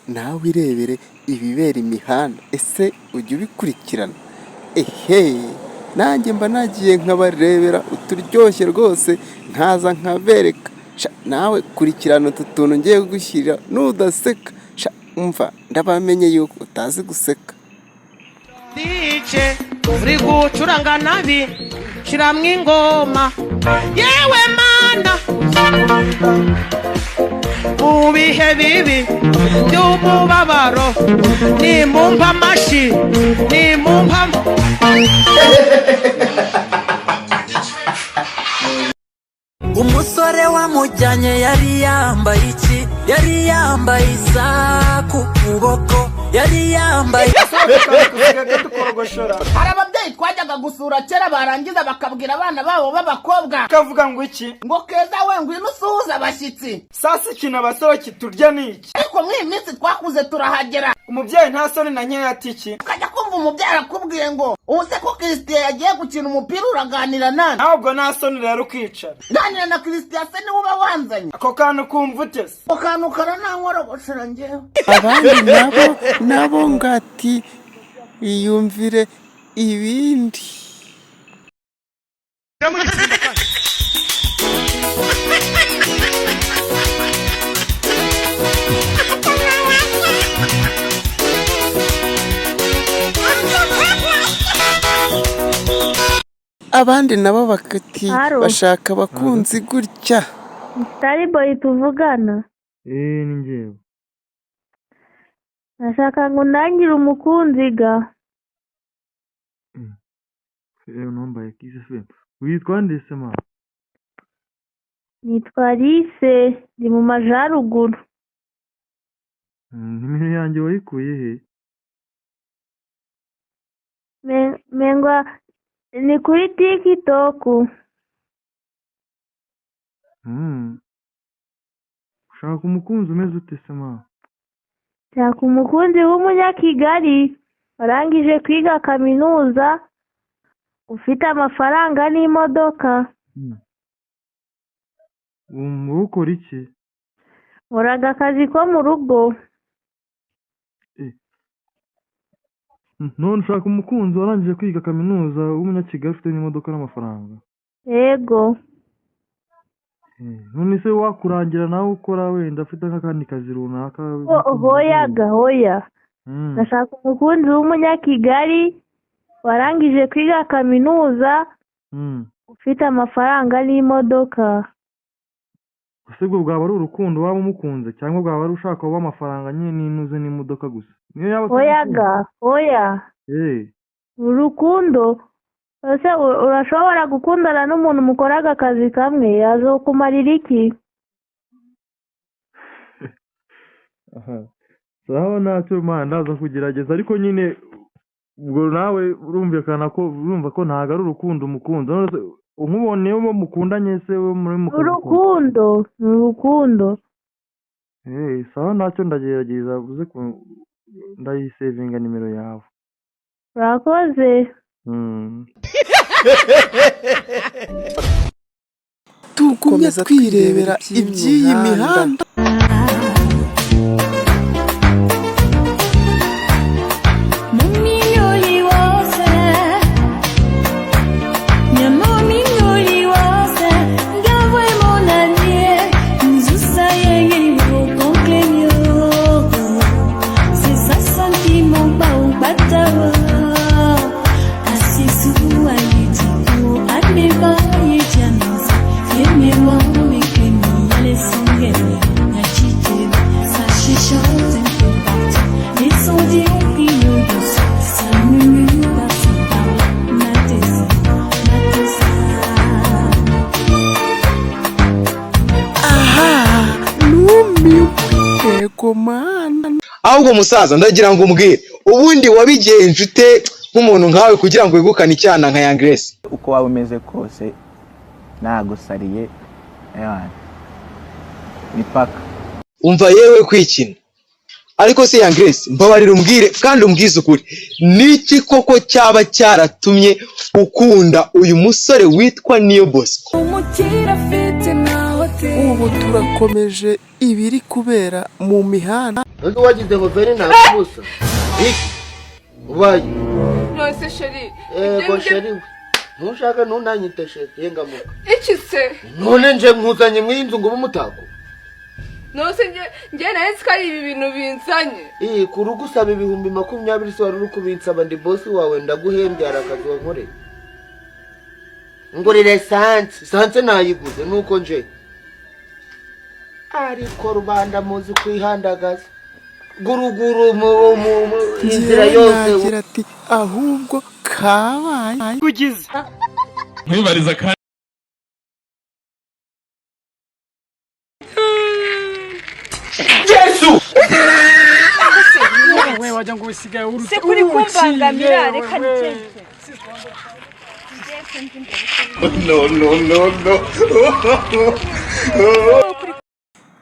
Nawe irebere ibibera imihanda. Ese ujya ubikurikirana? Ehe, nanjye mba nagiye nkabarebera uturyoshye rwose, nkaza nkabereka. Sha, nawe kurikirana utu tuntu ngiye kugushyirira, nudaseka sha, umva ndabamenye yuko utazi guseka. DJ uri gucuranga nabi, shiramwo ingoma. Yewe mana, mu bihe bibi by'umubabaro, nimumpa amashi, nimumpa. Umusore wamujyanye yari yambaye iki? Yari yambaye isaha ku kuboko, yari yambaye. Hari ababyeyi twajyaga gusura kera, barangiza bakabwira abana babo b'abakobwa. Kavuga ngo iki? Ngo: "Keza we, ngwino usuhuze abashyitsi." Sasa ikintu abasore kiturya ni iki? Ariko muri iyi minsi twakuze turahagera. Umubyeyi nta soni na nkeya ati iki? Ukajya kumva umubyeyi arakubwiye ngo: "Ubu se ko Christian yagiye gukina umupira, uraganira nande?" Ntabwo nta soni rero ukicara. Ganira na Christian se, niwe uba wanzanye. Ako kantu kumva ute se? Ako kantu karanankorogoshora njyewe. Abandi nabo ngati iyumvire ibindi. Abandi nabo bakati Haro. bashaka abakunzi gutya. Starboy tuvugana? Eh, ni njyewe. Ndashaka ngo undangire umukunzi ga. Numbaye Kiss FM. Witwa nde se mama? Nitwa Alice, ndi mu majaruguru. Nimero yanjye wayikuye he? Mengwa ni kuri TikTok. Ushaka umukunzi umeze ute se mama? Nshaka umukunzi w'umunyakigali warangije kwiga kaminuza, ufite amafaranga n'imodoka. Wowe ukora iki? Nkoraga akazi ko mu rugo. None ushaka umukunzi warangije kwiga kaminuza w'umunyakigali ufite n'imodoka n'amafaranga? Yego. None se wakurangira nawe ukora wenda afite nk'akandi kazi runaka? Hoya ga, hoya. Ndashaka umukunzi w'umunyakigali warangije kwiga kaminuza, ufite amafaranga n'imodoka. Ese ubwo bwaba ari urukundo waba umukunze, cyangwa bwaba ari ushaka kuba amafaranga nyine n'inuze n'imodoka gusa? Niyo yaba Hoya atagukunda. ga, hoya. Urukundo ese urashobora gukundana n'umuntu mukoraga akazi kamwe, yazokumarira iki? Aha. Sawa, ntacyo mana, ndaza kugerageza, ariko nyine ubwo nawe urumvikana ko urumva ko ntabwo ari urukundo umukunzi. None se nkubonye uwo mukundanye se wo muri mukundana? Urukundo ni urukundo. Sawa, ntacyo, ndagerageza uze ku ndayisevinga nimero yawe. Urakoze. Tugumye twirebera iby'iyi mihanda. Aha numiwe, yego mana. Ahubwo musaza, ndagira ngo umbwire, ubundi wabigenje ute nk'umuntu nkawe kugira ngo wegukane icyana nka Young Grace? Uko waba umeze kose nagusariye ewana ni paka. Umva yewe, kwikina. Ariko se Young Grace, mbabarira umbwire kandi umbwize ukuri, niki koko cyaba cyaratumye ukunda uyu musore witwa Niyo Bosco? Ubu Ubu turakomeje ibiri kubera mu mihanda. Undi wagize ngo veri ntakubusa iki ubaye? Nonese chéri? Ego chéri we, ntushaka ntunanyite chéri, yengamuka. Iki se? None nje nkuzanye mw'iyi nzu ngo ube umutako? Nonese nge nari nzi ko ari ibi bintu binzanye. Iyi ku rugo usaba 20,000, se wari uri kubinsaba? Ndi boss wawe, ndaguhembye, hari akazi wankoreye. Ngurira essence, essence nayiguze nuko nje. Ariko rubanda muzi kwihandagaza guruguru mu inzira Njyewe yose. Nagira ati ahubwo kabaye. Ugize Nkwibariza kandi. Yesu! We, wagira ngo usigaye uruta. Se kuri kumbangamira, reka nigende. No, no, no, no.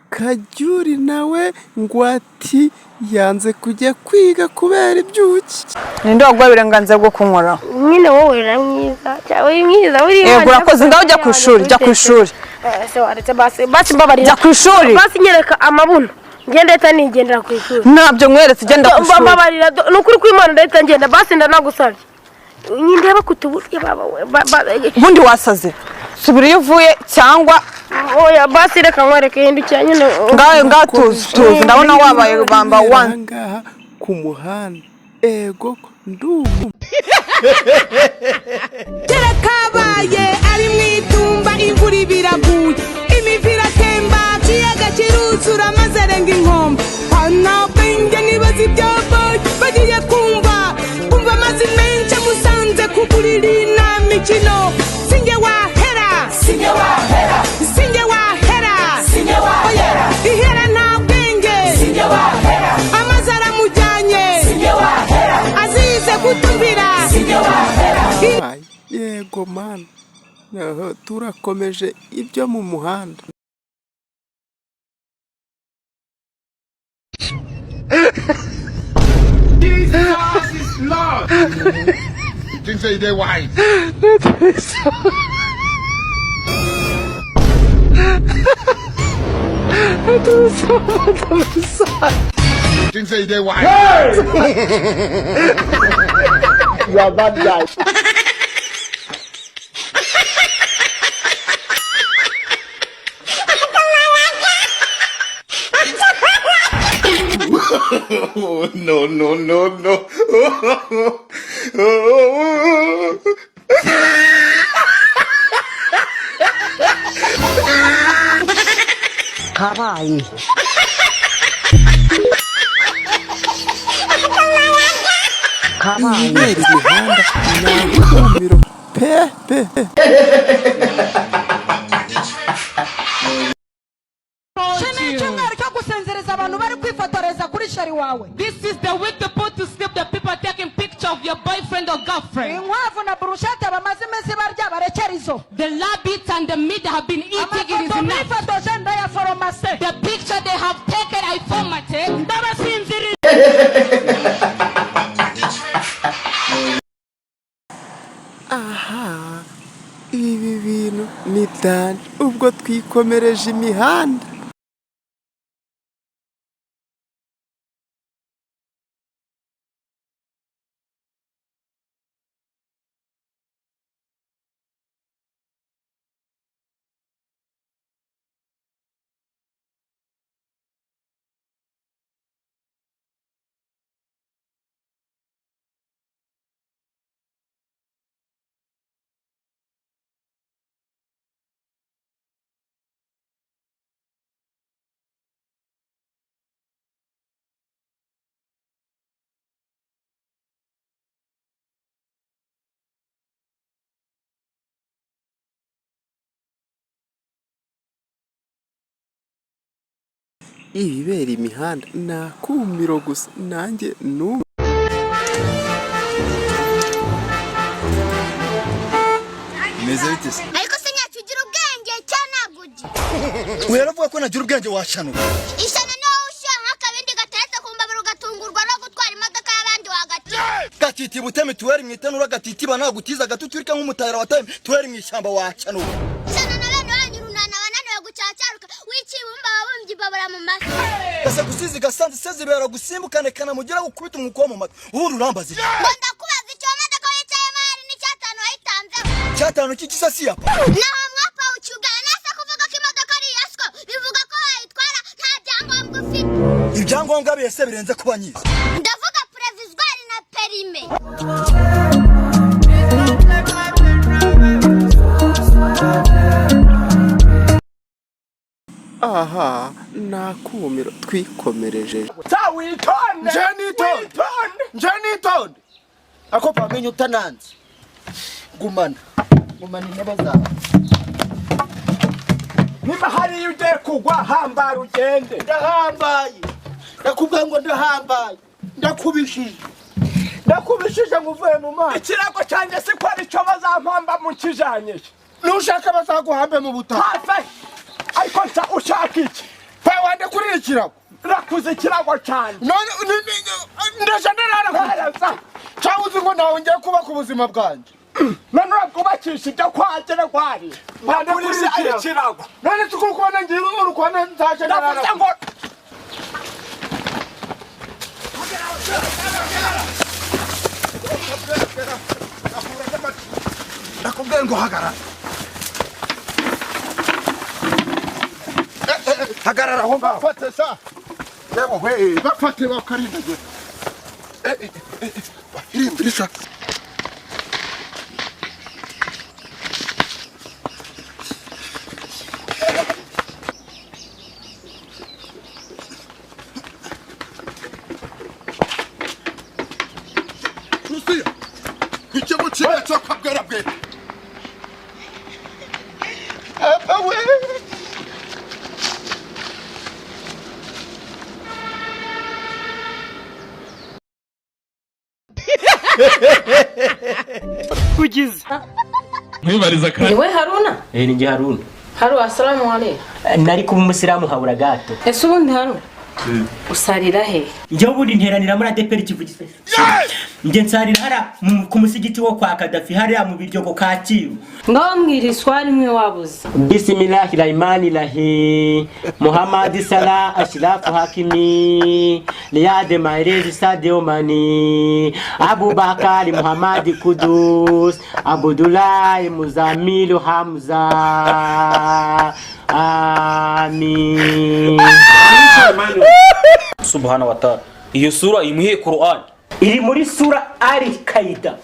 Kajyuri nawe ngo ati yanze kujya kwiga kubera ibyuki. Ninde waguha uburenganzira bwo kunkoraho? Nyine wowe uri mwiza cyangwa uri mwiza uri? Yego, urakoze. Ngaho ujya ku ishuri, jya ku ishuri. Ese waretse basi, basi mbabarira. Jya ku ishuri. Basi nyereka amabuno, ngende, ndahita nigendera ku ishuri. Ntabyo nkweretse, genda ku ishuri. Mbabarira, ni ukuri kw'Imana, ndahita ngenda basi, ndanagusabye. Ndeba kutuburyo baba we Ubundi wasaze, subira iyo uvuye cyangwa Oya basi, reka nkwereke, hindukira nyine. Ngaho ngaho, tuzi tuzi, ndabona wabaye bamba wani. Ahangaha ku muhanda, ego ndumva. Kera kabaye ari mu itumba, imvura ibiraguye, imivu iratemba, ikiyaga kiruzura maze arenga inkombe. Nta bwenge, nibaza ibyabaye, bagiye kumva kumva amazi menshi amusanze ku buriri. Nta mikino, sinjye wahera, sinjye wahera, sinjye wahera, sinjye wahera, ihera nta bwenge, sinjye wahera, amazi aramujyanye, sinjye wahera, azize kutumvira, sinjye wahera. Yego mana. Naho turakomeje ibyo mu muhanda. Jesus is Lord. You think say they wise? You think say they wise? You are bad guy. No, no, no, no. Kabaye. Kabaye. Ibibera imihanda ni akumiro pe pe. Iki ni icyumweru cyo gusenzereza abantu bari kwifotoreza kuri chéri wawe. This is the week to put to sleep the people taking picture of your boyfriend or girlfriend. Inkwavu na burushete bamaze iminsi barya, barekera izo. The rabbits and the meat they have been eating, it is Amafoto enough. bifotoje ndayaforomase. The picture they have taken, I formatted. Ndabasinziriza. Aha, ibi bintu ni danger. Ubwo twikomereje imihanda. Ibibera imihanda ni akumiro gusa, nanjye n'ubu. Meze bite se? Ariko se nyacyo, ugira ubwenge cyangwa ntabwo ugira? Uravuga ko nagira ubwenge, washanuka. Ishyano ni wowe ushyira nk'akabindi gateretse ku mbabura, ugatungurwa no gutwara imodoka y'abandi wagati. Gatitiba uteme tuweri mu itanura, gatitiba nagutiza gatuturika nk'umutahira wataye tuweri mu ishyamba, wacanuka. Ishyano na bene wanyu runana bananiwe gucacyaruka. ibumba wabumbye imbabura mu mashyi. Gasa gusizi gasanze sezibera gusimbukane kanamugera gukubita umwuko wo mu matwi, ubundi urambaza iki? Ngo ndakubaza icyo modoka wicayemo hari n'icyatanu wayitanzeho. Cyatanu cy'ikisasi yapa. Naho mwapa ucyugana nase kuvuga ko imodoka ari iya siko bivuga ko wayitwara nta byangombwa ufite. Ibyangombwa bihese birenze kuba nyizi? Ndavuga provisoire na permis. Aha ni akumiro, twikomereje. Sa witonde. Nje nitonde. Witonde. Nje nitonde ako pamenye utananze. Gumana, gumana intebe zawe. Niba hariyo ugiye kugwa, hambara ugende. Ndahambaye, ndakubwira ngo ndahambaye, ndakubishije, ndakubishije ngo uvuye mu mazi. Ikirago cyanjye si ko aricyo bazampamba mu kijanye. Nushaka bazaguhambe mu butaka. Hafe ariko nsa ushaka iki? Pa wande kurira ikirago. Rakuze ikirago cyane. None ndaje ndarara Haraza. Cyangwa uzi ngo nawe ngiye kubaka ubuzima bwanjye? None urabwubakisha ibyo kwagira rwari. Wande Ndakurisha kurira ikirago. None tukuri kubona ngiye uri kubona ntaje ndarara. Ndavuze ngo Ndakubwiye ngo hagarara, hagarara aho ngaho. Bafate sa. Yewe we, bafate bakarindagira. Irimbirisa. Rusiya ikego kimwe cyo kwabwera bwe. Papa we. Kugize. Nkwibariza kandi. Niwe Haruna? Eh, ni njye Haruna. Haru, asalamu alaikum. Nari kuba umusilamu habura gato. Ese ubundi Haru usarira he? Njyewe ubundi nteranira muri ADEPR Kivugiza. Njye nsarira hariya ku musigiti wo kwa Kadafi hariya mu Biryogo Kacyiru. Ngaho mbwira iswari imwe wabuze. Bismillahi rahmani rahim. Muhammad Salah Ashrafu Hakimi Riyad Mahrez Sadio Mane Abubakar Muhammad Kudus Abdullah Muzamilu Hamza. Amin. Subhana wa ta'ala. Iyo sura imuhiye Qur'an? Iri muri sura Ali Kaida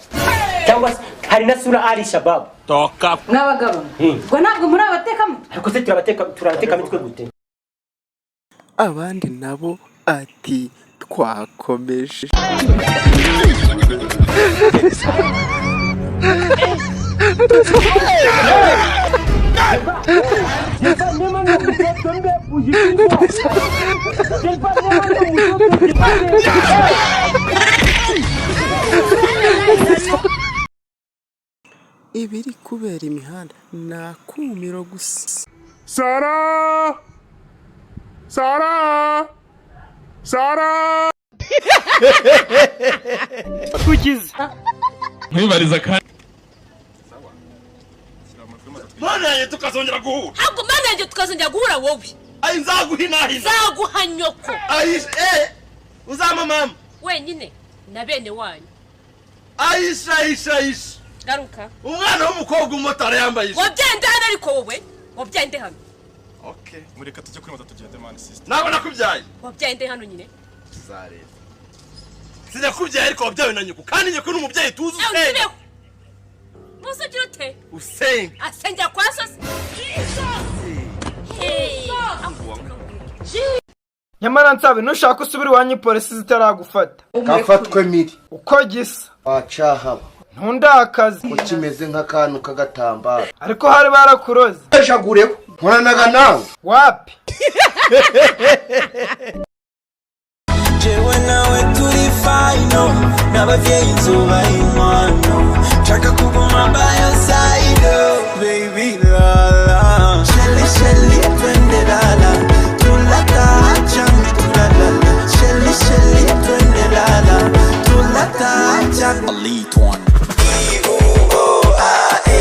cyangwa se hari na sura Ali Shabab. Toka. Mw'abagabo ubwo ntabwo muri abatekamo. Ariko se turabateka mitwe gute? Abandi nabo ati twakomeje. Ibiri kubera imihanda ni akumiro gusa. Sara, Sara, Sara. Kugize. Nkwibariza kandi. Mana yanjye tukazongera guhura. Ahubwo mana yanjye tukazongera guhura wowe. Ayi nzaguha inahina. Nzaguha nyoko. Ayi uzama mama. Wenyine na bene wanyu. Ayisha, ayisha, ayisha. Garuka. Umwana w'umukobwa umumotari yambaye isha. Wabyende hano ariko wowe. Wabyende hano. Okay, mureka tujye kuri moto tugende man sister. Ntabwo nakubyaye. Wabyende hano nyine. Tuzareba. Sinakubyaye ariko wabyawe na nyoko kandi nyoko ni umubyeyi tuzi usenga. Musa ugira ute? Usenga. Asengera kwa sose. Hey. Nyamara nsabe nushaka usubira iwanyu polisi zitaragufata. Kafatwe miri. Uko gisa. Wacahaba. Ntundakaze. Ko kimeze nk'akantu k'agatambaro. Ariko hari barakuroze. Eshagureho. Nkoranaga nawe. Wapi? Jewe nawe turi final n'abavyeyi nzubaha inkwano nshaka kuguma by your side, oh, baby lala Shelly Shelly twende lala tulata chami tulalala Shelly Shelly twende lala tulata chami Elite one. I-O-O-A-E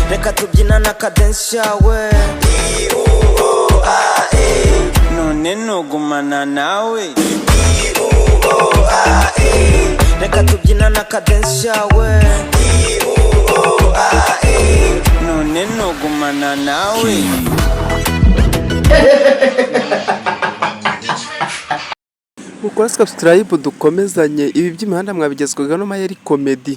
reka tubyinana kadensi yawe I-O-O-A-E. nogumana nawe. Reka tubyinane akadensi yawe. None nogumana nawe. Mukora subscribe dukomezanye. Ibi by'imihanda mwabigezwaga no Mayeri Comedy.